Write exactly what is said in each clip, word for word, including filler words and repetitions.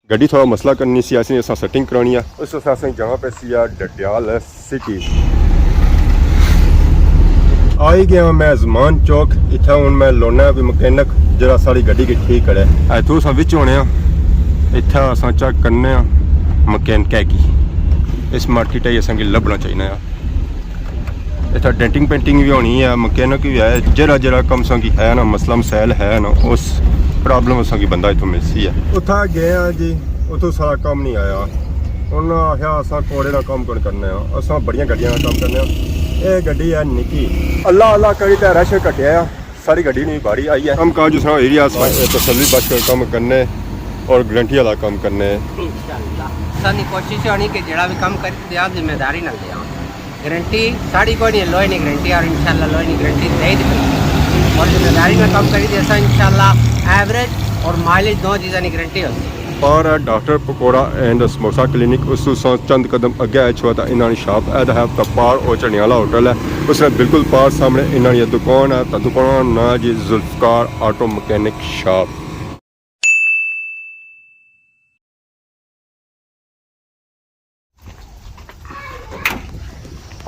گڈی تھوڑا مسئلہ کرنی سی، اسی اساں سیٹنگ کرانی آ۔ اس واسطے اساں جانا پے سی آ ڈڈیال سٹی۔ آئی گیا میں زمان چوک، اتھا ہن میں لونا کوئی مکینک جڑا ساڑی گڈی کی ٹھیک کرے۔ اتھوں اساں وچ ہونے آ، اتھا اساں چیک کرنے آ مکینک کی۔ اس مارکیٹ ہی اساں کی لبھنا چاہینا آ۔ اتھا ڈینٹنگ پینٹنگ بھی ہونی ہے، مکینک بھی ہے، جڑا جڑا کم اساں کی ہے نا، مسئلہ مسائل ہے نا، اس پرابلم اساں کی بندہ اتھوں ملسی ہے۔ اتھا گئے ہاں جی، اتھوں سارا کم نہیں آیا۔ انہاں آخیا اساں کوڑے دا کم کون کرنے آ، اساں بڑیاں گڈیاں دا کم کرنے آ۔ اے گڈی ہے نکی۔ اللہ اللہ کری تے رش گھٹیا آ، ساری گڈی نی باری آئی ہے۔ کم کاج اس طرح ایریا تسلی بخش کر کم کرنے اور گارنٹی والا کم کرنے۔ انشاءاللہ۔ سانی کوشش ہونی کہ جڑا بھی کم کری دیا ذمہ داری نال دیا۔ گارنٹی ساڑی کوئی نہیں، لوہے نی گارنٹی، اور انشاءاللہ لوہے نی گارنٹی دے دی۔ اور ذمہ داری میں کم کری دیسا انشاءاللہ، ایوریج اور مائلیج دو چیزاں نی گارنٹی ہوسی۔ پار ہے ڈاکٹر پکوڑا اینڈ سموسا کلینک، اس توں چند قدم اگے اچھو تا انہاں نی شاپ ہے، تے ہے تا پار او چڑھیاں والا ہوٹل ہے، اس نے بالکل پار سامنے انہاں نی دکان ہے، تا دکان نا ناں جی ذوالفقار آٹو مکینک شاپ۔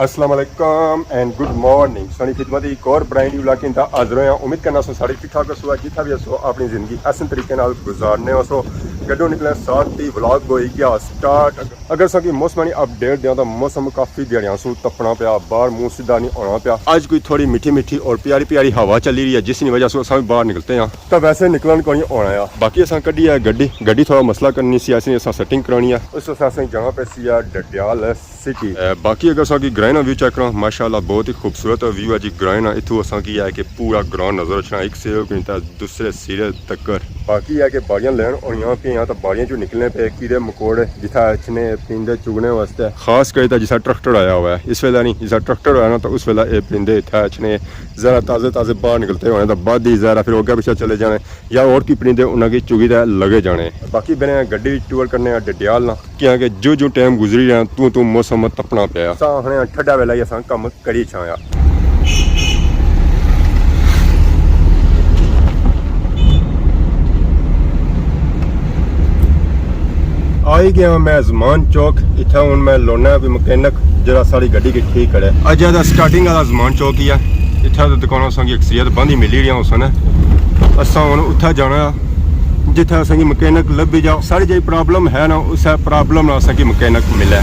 السلام علیکم اینڈ گڈ مارننگ۔ سانی خدمت ایک اور برانڈ نیو ولاگ نال حاضر ہویا۔ امید کرنا سو سارے ٹھیک ٹھاک ہسو، جتھا بھی ہسو اپنی زندگی احسن طریقے نال گزارنے ہسو۔ گڈو نکلے ساتھ دی ولاگ ہوئی گیا سٹارٹ۔ اگر ساں کی موسم نی اپڈیٹ دیاں تو موسم کافی دیہاڑیاں سو تپنا پیا، باہر منہ سیدھا نہیں ہونا پیا۔ اج کوئی تھوڑی میٹھی میٹھی اور پیاری پیاری ہوا چلی رہی ہے، جس نی وجہ سے اساں بھی باہر نکلتے ہیں۔ تو ویسے نکلن کوئی ہونا آ۔ باقی اساں کڈی ہے گڈی، گڈی تھوڑا مسئلہ کرنی سی، اسی اساں سیٹنگ کرانی آ۔ اس واسطے اساں جانا پے سی آ ڈڈیال سٹی۔ اے، باقی اگر اساں کی گرائیں نا ویو چیک کراں، ماشاءاللہ بہت ہی خوبصورت ویو ہے جی گرائیں نا۔ اتھوں اساں کی ہے کہ پورا گراں نظر اچھنا، ایک سرے کو تا دوسرے سرے تک۔ باقی ہے کہ باڑیاں لین ہونیاں پیاں، تو باڑیاں چوں نکلنے پے کیڑے مکوڑے جتھا اچھنے پرندے چگنے واسطے۔ خاص کر تے جسا ٹریکٹر آیا ہوا ہے، اس ویلے نہیں، جسا ٹریکٹر آیا نا تو اس ویلے اے پرندے اتھا اچھنے، ذرا تازے تازے باہر نکلتے ہونے، تو بعد ہی ذرا پھر اگے پیچھے چلے جانے۔ یا اور کوئی پرندے انہاں کی چگی تے لگے جانے۔ باقی بنے گڈی ٹور کرنے آ ڈڈیال نا، کیاں کہ جو جو ٹائم گزری رہا، توں توں موسم تپنا پیا۔ اساں آخنے آں ٹھڈا ویلا ہی اساں کم کری چھایا۔ آئی گیا میں زمان چوک، اتھا ہن میں لونا کوئی مکینک جڑا ساڑی گڈی کی ٹھیک کرے۔ اجے دا سٹارٹنگ والا زمان چوک ہی ہے، اتھا تے دکاناں اساں کی اکثریت بند ہی ملی رہیاں ہوسن۔ اساں ہن اتھا جانا جتھے اساں کی مکینک لبھی جا، ساڑی جیہی پرابلم ہے نا، اسے پرابلم نا اساں کی مکینک ملے۔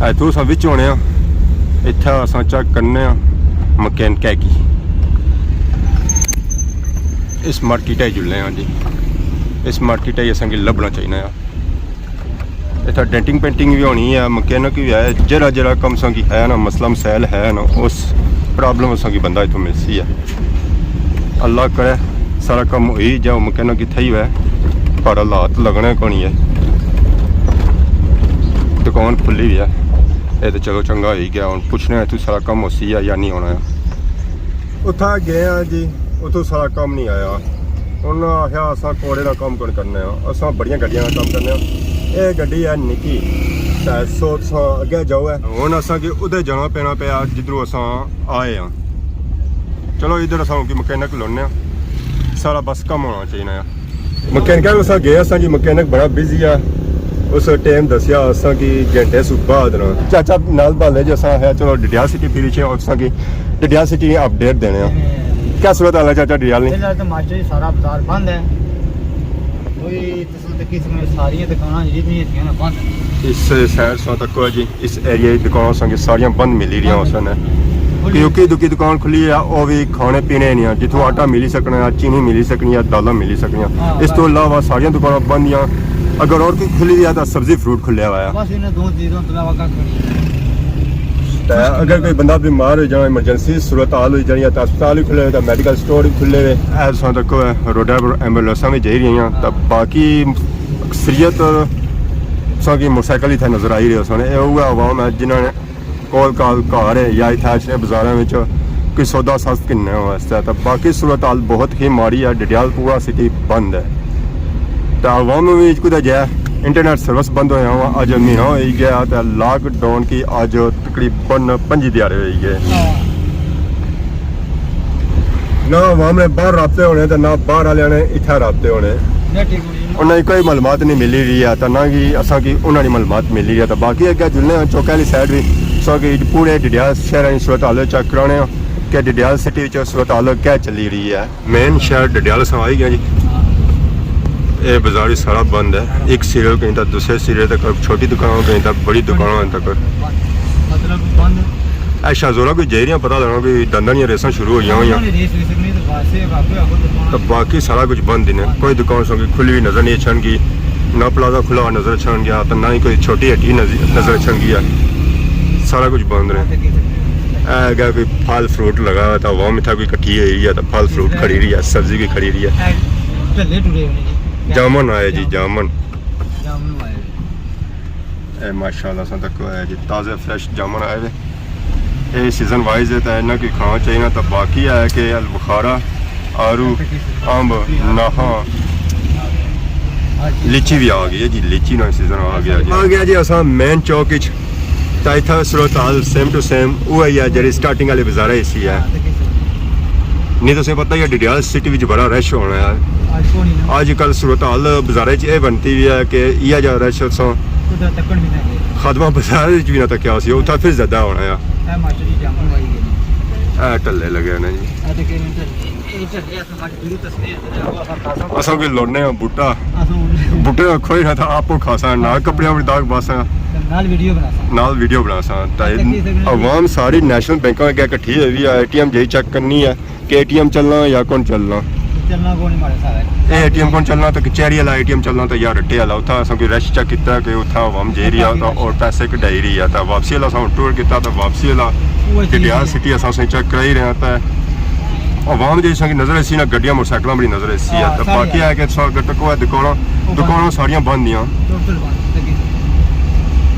اتھوں اساں وچ ہونے آں، اتھا اساں چیک کرنے آں مکینک کی۔ اس مارکیٹ ہی جلنے آں جی، اس مارکیٹ ہی اساں کی لبھنا چاہینا آ۔ اتھا ڈینٹنگ پینٹنگ بھی ہونی ہے، مکینک بھی ہے، جڑا جڑا کم اساں کی ہے نا، مسئلہ مسائل ہے نا، اس پرابلم اساں کی بندہ اتھوں ملسی ہے۔ اللہ کرے سارا کم ہوئی جا، مکینک اتھا ہی ہوئے، پر حالات لگنے کونی ہے۔ دکان کھلی ہوئی ہے، اے تے چلو چنگا ہوئی گیا۔ ہن پچھنے آں اتھوں سارا کم ہوسی ہے یا نہیں ہونا ہے۔ اتھا گئے آں جی، اتھوں سارا کم نہیں آیا۔ انہاں آخیا اساں کوڑے دا کم کون کرنے آں، اساں بڑیاں گڈیاں دا کم کرنے آں۔ اے گڈی ہے نکی، تے سو تساں اگے جاؤ ہے۔ ہن اساں کی ادھر جانا پینا پیا جدھروں اساں آئے آں۔ چلو ادھر اساں کی مکینک لونے آں، سارا بس کم ہونا چاہینا ہے۔ مکینک اساں گئے، اساں کی مکینک بڑا بزی آ۔ اس ٹائم دسیا اساں کی گھنٹے سو بعد نا۔ چاچا نال بھالے جو اساں آخیا چلو ڈڈیال سٹی پھری چھے اور اساں کی ڈڈیال سٹی نی اپڈیٹ دینے آں۔ کیا صورت حال ہے چاچا ڈڈیال نی؟ فی الحال تو مارچو جی سارا بازار بند ہے۔ کوئی تساں تکی سکنے ساریاں دکاناں جتنیاں تھیاں نا بند ہیں۔ اس سائیڈ سو تکو جی۔ اس ایریے دی دکاناں اساں کی ساریاں بند ملی رہیاں ہوسن۔ کیونکہ دکی دکان کھلی ہے، او وی کھانے پینے نیاں، جتھوں آٹا ملی سکنا ہے، چینی ملی سکنی ہے، دالاں ملی سکنیاں۔ ہاں، اس تو بس۔ علاوہ ساریاں دکاناں بند یاں۔ اگر اور کوئی کھلی ہوئی ہے تاں سبزی فروٹ کھلیا ہوا ہے۔ بس انہاں دو چیزاں تو علاوہ ککھ نہیں۔ تے اگر کوئی بندہ بیمار ہوئی جانا، ایمرجنسی صورت حال ہوئی جانی ہے، تاں ہسپتال وی کھلے ہوئے، تاں میڈیکل سٹور وی کھلے ہوئے۔ اے تساں تکو ہے، روڈاں پر ایمبولینساں وی جائی رہیاں، تاں باقی اکثریت تساں کی موٹرسائیکل اتھے نظر آئی رہے ہوسن۔ اے اوہے عوام ہے جنہاں نے کول کال گھر ہے یا اتھے اچھنے بازاراں وچ کوئی سودا ساز گھننے واسطے، تاں باقی صورتحال بہت ہی ماڑی ہے۔ ڈڈیال پورا سٹی بند ہے، تاں عوام وچ کدھر جائے، انٹرنیٹ سروس بند ہویا ہوا۔ اج مہینہ ہوئی گیا، تاں لاک ڈاؤن کی اج تقریباً پنجی دیہاڑے ہوئی گئے۔ نہ عوام نے باہر رابطے ہونے، تاں نہ باہر والے نے اتھے رابطے ہونے۔ انہاں کی کوئی معلومات نہیں ملی رہی ہے، تاں نہ ہی اساں کی انہاں نی معلومات ملی رہی ہے۔ تاں باقی اگے جلنے آں چوکے آلی سائیڈ وی، سو کہ پورے ڈڈیال شہر نی صورت حال چیک کرانے آں کہ ڈڈیال سٹی وچ صورت حال کیا چلی رہی ہے۔ مین شہر ڈڈیال اساں آئی گیا جی۔ اے بازار وی سارا بند ہے، ایک سرے کہیں تاں دوسرے سرے تک، چھوٹی دکان کہیں تاں بڑی دکان تک۔ مطلب بند۔ اے شاہ زورا کوئی جائی رہیاں، پتہ لگنا کوئی دنداں نیاں ریساں شروع ہوئیاں ہوئیاں۔ ریس وی سکنی تاں بس اے واقعی آخو دکان۔ تاں باقی سارا کچھ بند ہی نے، کوئی دکان ساں کی کھلی ہوئی نظر نہیں اچھن گی، نہ پلازہ کھلا ہوا نظر اچھن گیا، تاں نہ ہی کوئی چھوٹی ہٹی نظ-، نظر اچھن گیا۔ سارا کچھ بند نے۔ اے اگے کوئی پھل فروٹ لگا ہوا تھا، عوام اتھا کوئی کٹھی ہوئی ہے، تاں پھل فروٹ کھڑی رہی ہے، سبزی بھی کھڑی رہی ہے۔ جامن آئے جی، جامن۔ جامن آئے۔ اے ماشاءاللہ ساں تک ہے جی، تازہ فریش جامن آئے ہوئے۔ اے سیزن وائز ہے، تاں انہاں کی کھانا چاہیے نا۔ تاں باقی ہے کہ البخارا، آڑو، امب، ناہاں، لیچی بھی آ گئی ہے جی، لیچی نا سیزن آ گیا جی۔ آ گیا جی اساں مین چوک وچ۔ تاں اتھا صورت حال سیم ٹو سیم اوہی ہے جیڑھی سٹارٹنگ والے بازارے اچ سی ہے۔ نہیں تاں تساں پتہ ہی ہے ڈڈیال سٹی وچ بڑا رش ہونا ہے۔ اج کل صورت حال بازارے وچ اے بنتی ہوئی ہے کہ ایہا جا رش اساں خادمہ بازار وچ بھی نہ تکیا سی، اتھا پھر زیادہ ہونا ہے۔ اے ٹلے لگے نے جی۔ اساں کوئی لوڑنے آں بوٹا، بوٹے نا کھوئی نہ تاں آپوں کھاساں، نال کپڑیاں وچ داغ پاساں، نال ویڈیو بناساں۔ نال ویڈیو بناساں۔ تاں عوام ساری نیشنل بینکاں اگے کٹھی ہوئی ہے، اے ٹی ایم جائی چیک کرنی ہے کہ اے ٹی ایم چلنا یا کون چلنا۔ چلنا کون ہی مارے سارے۔ اے اے ٹی ایم کون چلنا تاں کچہری والا اے ٹی ایم چلنا تاں یا رٹے والا، اتھا اساں کوئی رش چیک کیتا کہ اتھا عوام جائی رہی ہے تاں اور پیسے کڈائی رہی ہے، تاں واپسی والا اساں ٹور کیتا تاں واپسی والا ڈڈیال سٹی اساں اساں چیک کرائی رہے ہیں۔ تاں عوام جیڑھی ساں کی نظر اچھی نا، گڈیاں موٹر سائیکلاں بڑی نظر اچھی ہے۔ تاں باقی ہے کہ تساں اگر تکو ہے دکاناں، دکاناں ساریاں بند دیاں۔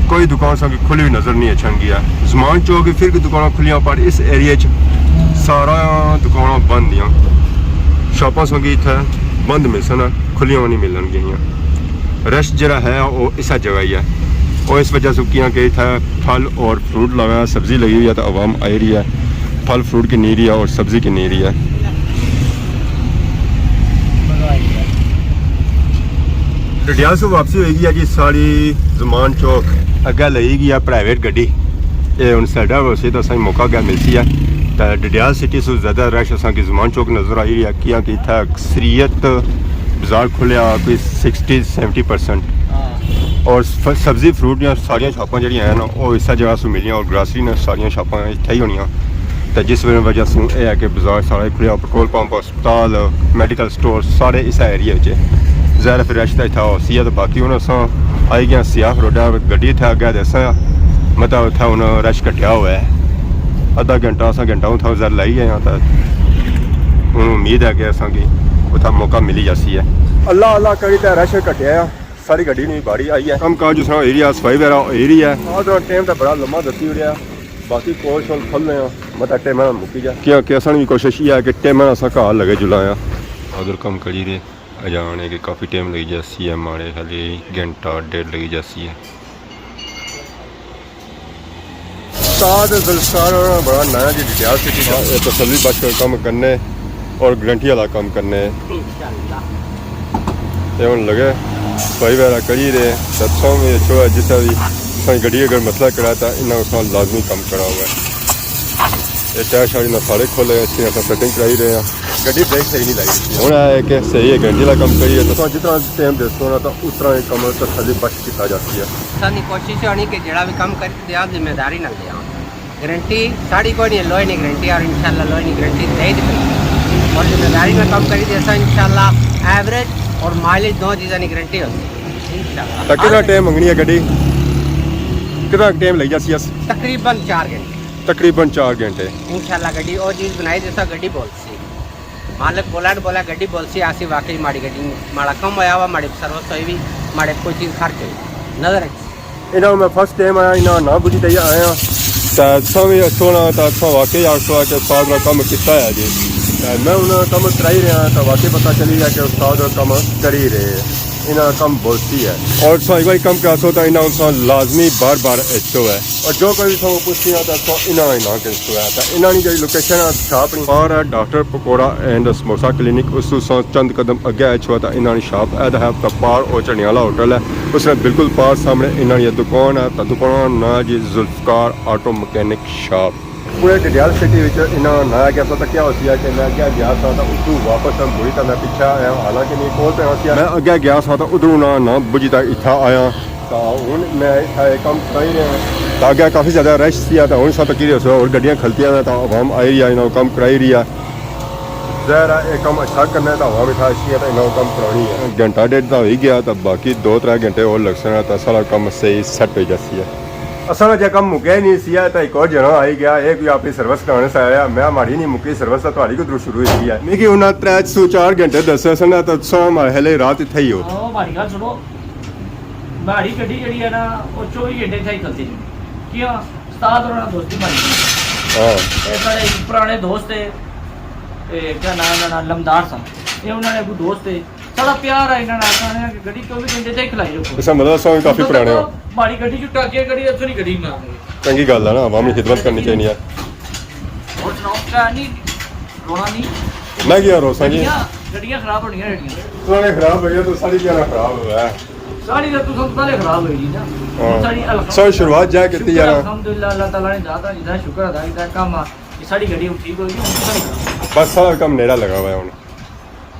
کوئی دکان ساں کی کھلی ہوئی نظر نہیں اچھن گیا۔ زمان چوک کی پھر بھی دکاناں کھلیاں، پر اس ایریے چ سارا دکاناں بند دیاں۔ شاپاں ساں کی اتھے بند ملسن، کھلیاں نہیں ملن گیاں۔ رش جڑا ہے وہ اسا جگہ ہی ہے۔ اور اس وجہ سے کیاں کہ اتھے پھل اور فروٹ لگا، سبزی لگی ہوئی ہے، تو عوام آئی رہی ہے، پھل فروٹ کی نہیں رہی ہے اور سبزی کی نہیں رہی ہے۔ ڈڈیال سے واپسی ہوئی گئی ہے جی، ساری زمان چوک اگے لئی گئی ہے پرائیویٹ گڈی۔ اے ہن سائیڈا ہوسی تاں اساں موقع اگے ملسی ہے۔ تے ڈڈیال سٹی سے زیادہ رش اساں کی زمان چوک نظر آئی رہی ہے، کیاں کہ اتھا اکثریت بازار کھلیا کوئی سکسٹی سیونٹی پرسینٹ۔ اور ف-، سبزی فروٹ دیاں ساریاں شاپاں جڑیاں ہیں نا، وہ اسا جگہ سوں ملیاں، اور گراسری نے ساریاں شاپاں اتھے ہی ہونیاں۔ تے جس وجہ سوں اے ہے کہ بازار سارا ہی کھلیا، پٹرول پمپ، ہسپتال، میڈیکل سٹور سارے اسا ایریے وچ ہے۔ ظاہر ہے پھر رش تاں اتھا ہوسی ہے، تے باقی ہن اساں آئی گئے سیاف روڈا، گڈی اتھے اگے تے اساں مطلب اتھے ہن رش گھٹیا ہوا ہے۔ ادھا گھنٹہ، اساں گھنٹہ اتھا ظاہر لائی گئے ہاں، تے ہن امید ہے کہ اساں کی اتھا موقع ملی جاسی ہے۔ اللہ اللہ کری تے رش گھٹیا ہے۔ ساری گڈی نی باری آئی ہے۔ کم کاج اس طرح ہوئی رہی ہے، صفائی وغیرہ ہوئی رہی ہے۔ آ تو ٹائم تے بڑا لمبا دتی اڑیا، باقی کول شول کھل رہے ہیں، مطلب ٹائم نال مکی جا۔ کیا کہ اساں نی کوشش یہ ہے کہ ٹائم نال اساں گھر لگے جلایا۔ اگر کم کری رہے، اجاں آنے کہ کافی ٹائم لگی جاسی ہے، ماڑے خیال گھنٹہ ڈیڑھ لگی جاسی ہے۔ استاد ذوالفقار ہوراں بڑا نیا جی ڈڈیال سٹی دا، اے تسلی بخش کم کرنے اور گارنٹی والا کم کرنے۔ اے ہن لگے صفائی وغیرہ کری رہے، تے تساں وی اچھو ہے، جتھا وی تساں گڈی اگر مسئلہ کرا تاں انہاں اس نال لازمی کم کرا ہوا ہے۔ اے ٹائر شائر انہاں سارے کھولے، اس کی اساں سیٹنگ کرائی رہے ہیں۔ گڈی بریک صحیح نہیں لائی۔ ہن اے ہے کہ صحیح ہے، گارنٹی والا کم کریے، تساں جتنا ٹائم دیسو نا تاں اس طرح اے کم تسلی بخش کیتا جاسی ہے۔ ساڈی کوشش ہونی کہ جیڑا وی کم کری تے آ ذمہ داری نال دے آ۔ گارنٹی ساڈی کوئی نہیں، لوہے نی گارنٹی، اور انشاءاللہ لوہے نی گارنٹی دے دی۔ اور ذمہ داری نال کم کری تے اساں انشاءاللہ ایوریج اور مائلیج دو چیزاں نی گارنٹی ہوسی۔ انشاءاللہ۔ تاں کتنا ٹائم منگنی ہے گڈی؟ کتنا ٹائم لگی جاسی اس؟ تقریباً چار گھنٹے۔ تقریباً چار گھنٹے۔ انشاءاللہ گڈی او چیز بنائی جیسا گڈی بولسی۔ مالک بولا نہ بولا، گڈی بولسی، آسی واقعی ماڑی گڈی، ماڑا کم ہویا ہوا، ماڑی سروس ہوئی وی، ماڑے کوئی چیز خرچ ہوئی نظر اچ۔ انہاں میں فرسٹ ٹائم آیا، انہاں نہ بجی تے آیا۔ تے تساں وی اچھو نا، تے تساں واقعی آکھو کہ استاد نا کم کیتا ہے جی۔ تے میں انہاں کم کرائی رہیا، تے واقعی پتہ چلی گیا کہ استاد کم کری رہے۔ انہاں کم بولتی ہے۔ اور تساں ایک باری کم کراسو تاں انہاں تساں لازمی بار بار اچھو ہے۔ اور جو کوئی بھی تساں پوچھتی ہے تاں تساں انہاں ہی نہ کرسو ہے۔ تاں انہاں نی جڑی لوکیشن ہے شاپ نی، پار ہے ڈاکٹر پکوڑا اینڈ سموسا کلینک، اس توں تساں چند قدم اگے اچھو ہے تاں انہاں نی شاپ ہے۔ تاں ہے تاں پار او چنیالا ہوٹل ہے، اس نے بالکل پار سامنے انہاں نی دکان ہے۔ تاں دکان نا ناں جی ذوالفقار آٹو مکینک شاپ۔ پورے ڈڈیال سٹی وچ انہاں نہ کہہ سکتا کیا ہوسی ہے کہ میں اگے گیا سا تاں اتھوں واپس مڑی تاں میں پچھے آیا، حالانکہ میرے کول پہ ہوسی ہے۔ میں اگے گیا سا تاں ادھروں نہ نہ بجی تاں اتھا آیا۔ تاں ہن میں اتھا ایک کم کرائی رہیا ہاں۔ تاں اگے کافی زیادہ رش سی ہے تاں ہن سا تکی رہے سو اور گڈیاں کھلتیاں نے تاں عوام آئی رہی ہے، انہاں کم کرائی رہی ہے۔ ظاہر ہے ایک کم اچھا کرنا ہے تاں عوام اتھا اچھی ہے تاں انہاں کم کرانی ہے۔ گھنٹہ ڈیڑھ تاں ہوئی گیا تاں باقی دو ترے گھنٹے اور لگسن تاں سارا کم صحیح سیٹ ہوئی جاسی ہے۔ اساں نا جے کم مکیا ہی نہیں سی ہے، تاں ایک اور جنا آئی گیا، اے کوئی اپنی سروس کرانے سے آیا۔ میں ماڑی نہیں مکی سروس، تاں تہاڑی کدھروں شروع ہوئی سی ہے؟ میکی انہاں ترے سو چار گھنٹے دسے سن، تاں تساں ماڑے ہلے رات اتھے ہی ہو۔ او، ماڑی گل سنو، ماڑی گڈی جیڑی ہے نا، او چوبی گھنٹے اتھے ہی کھلتی رہی۔ کیاں؟ استاد ہوراں نال دوستی ماڑی۔ ہاں۔ اے ساڑے پرانے دوست ہے، اے کیا ناں ہے انہاں نا، لمدار سا۔ اے انہاں نے اگوں دوست ہے۔ ساڑا پیار ہے انہاں نال، آخنے آں کہ گڈی چوبی گھنٹے تے ہی کھلائی رکھو۔ اس کا مطلب اساں بھی کافی پرانے ہو۔ ماڑی گڈی چوں ٹاکے کری، اتھوں نی گڈی بنا دے۔ چنگی گل ہے نا، عوامی خدمت کرنی چاہیے۔ اور سناؤ، کیا نہیں رونا نہیں؟ میں کیا روساں جی؟ گڈیاں، گڈیاں خراب ہونیاں جیڑیاں۔ تساں نے خراب ہوئی ہے تو ساڑی کیا نہ خراب ہوا ہے؟ ساڑی تو تساں تو پہلے خراب ہوئی جی نا۔ ہاں۔ ساڑی الحمدللہ۔ ساڑی شروعات جا کیتی شکر یار۔ الحمدللہ اللہ تعالیٰ نے زیادہ جتنا شکر ادا کیتا کم آ۔ یہ ساڑی گڈی ہن ٹھیک ہوئی، ہن تساں ہی خراب۔ بس سارا کم نیڑا لگا ہوا ہے ہن۔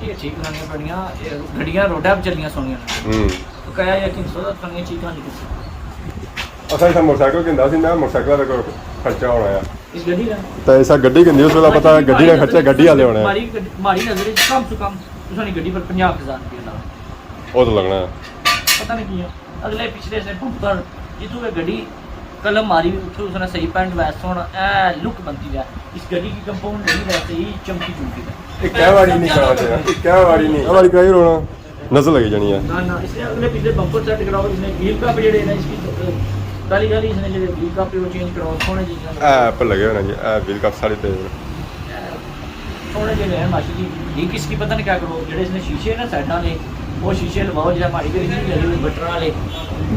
یہ ٹھیک کرانے پڑنیاں، یہ گڈیاں روڈاں پہ چلیاں سونیاں۔ ہوں۔ تو کہیا یقین سو تھانیاں ٹھیک کرانے کسی۔ اساں اتھا موٹر سائیکل گھندا سی، میں موٹر سائیکل دا کوئی خرچہ ہونا ہے۔ اس گڈی دا؟ تے اسا گڈی گھندی اس ویلے پتہ ہے گڈی نے خرچے گڈی والے ہونے ہیں۔ ماڑی گڈی، ماڑی نظر وچ کم سے کم تساں نی گڈی پر پنجاہ ہزار روپیہ لاؤ۔ او تو لگنا ہے۔ پتہ نہیں کیاں۔ اگلے پچھلے اس نے بمپر، جتھوں اے گڈی قلم ماری، اتھوں اس نے صحیح پینٹ ویس سوہنا، اے لک بنتی ہے۔ اس گڈی کی کمپاؤنڈ نہیں ویسے ہی چمکی چمکی ہے۔ یہ کیا واری نہیں کرا دیا؟ یہ کیا واری نہیں؟ یہ واری کرائی رونا۔ نظر لگی جانی ہے۔ نہ، نہ، اس نے اگلے پچھلے بمپر سیٹ کراؤ، اس نے ویل کپ جڑے نا، اس کی پہلی گل اس نے جڑے ویل کپ وہ چینج کراؤ، سوہنے جی۔ اے پر لگے ہوئے نا جی، اے ویل کپ سارے پے ہوئے۔ سوہنے جے ہیں ماشی جی، ایک اس کی پتہ نہیں کیا کرو، جڑے اس نے شیشے نا سائڈاں نے، وہ شیشے لواؤ، جڑا ماڑی گڈی نہیں لگے ہوئے بٹن والے۔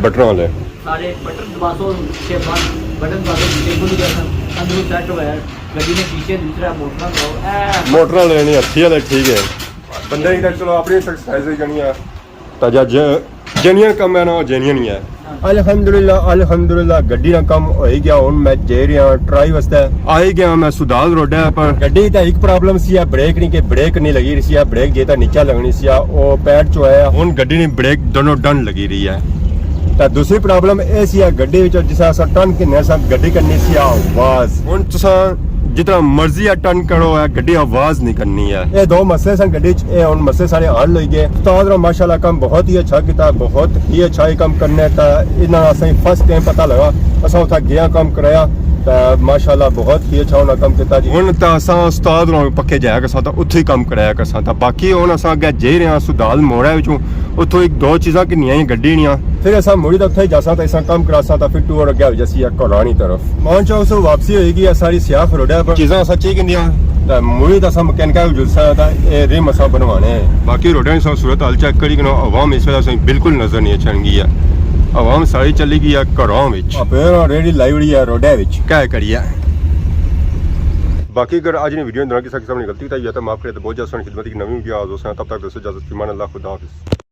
بٹن والے۔ سارے بٹن دباسو، شیشے بند، بٹن دباسو، شیشے کھل گئے سن، اندروں سیٹ ہوا ہے، گڈی نے شیشے دوسرا موٹر لگاؤ، اے۔ موٹر والے نہیں، ہتھی والے ٹھیک ہے۔ بندے کی تے چلو اپنی سیٹسفائی کرنی ہے۔ تاں جا ج-، جینوئن کم ہے نا، او جینوئن ہی ہے۔ الحمدللہ، الحمدللہ، گڈی نا کم ہوئی گیا۔ ہن میں جائی رہیا ٹرائی واسطے۔ آئی گیا میں سدھال روڈ ہے پر گڈی تے ایک پرابلم سی ہے، بریک نہیں، کہ بریک نہیں لگی رہی سی ہے، بریک جے تے نیچے لگنی سی ہے، او پیڈ چو ہے۔ ہن گڈی نی بریک دونوں ڈن لگی رہی ہے۔ تے دوسری پرابلم اے سی ہے، گڈی وچ جس اساں ٹرن کنے سا گڈی کرنی سی آواز۔ ہن تساں جتنا مرضی ہے ٹرن کرو ہے، گڈی آواز نہیں کرنی ہے۔ اے دو مسئلے سن گڈی چ، اے ہن مسئلے سارے حل ہوئی گئے۔ استاد نے ماشاءاللہ کم بہت ہی اچھا کیتا، بہت ہی اچھا یہ کم کرنے تا۔ انہاں اساں فرسٹ ٹائم پتہ لگا، اساں اتھا گیا کم کرایا، تے ماشاءاللہ بہت ہی اچھا انہاں کم کیتا جی۔ ہن تاں اساں استاد نال پکے جایا کرساں تاں اتھے ہی کم کرایا کرساں۔ تاں باقی ہن اساں اگے جائی رہے ہاں سدھال موڑے وچوں، اتھوں ایک دو چیزاں گھنیاں ہی گڈی نیاں۔ پھر اساں مڑی تاں اتھے ہی جاساں تاں اساں کم کراساں تاں پھر ٹور اگے ہوئی جاسی ہے گھراں نی طرف۔ پہنچو سو واپسی ہوئی گئی ہے ساری سیاہ روڈے پر۔ چیزاں اساں چیک کیتیاں۔ تے مڑی تے اساں مکینکا کول جلساں تے اے رم اساں بنوانے ہیں۔ باقی روڈاں نی اساں صورت حال چیک کری کنو، عوام اس ویلے اساں بالکل نظر نہیں اچھن گئی ہے۔ عوام ساری چلی گئی ہے گھراں وچ۔ آ پھر ریڑھی لائی ہوئی ہے روڈے وچ۔ کیا کریے؟ باقی اگر اج نی ویڈیو اندر کسا قسم نی غلطی تاں یا تے معاف کرے تے بہت جلد سن خدمت کی نوی ویڈیو حاضر ہوساں۔ تب تک دوستو اجازت، فی امان اللہ، خدا حافظ۔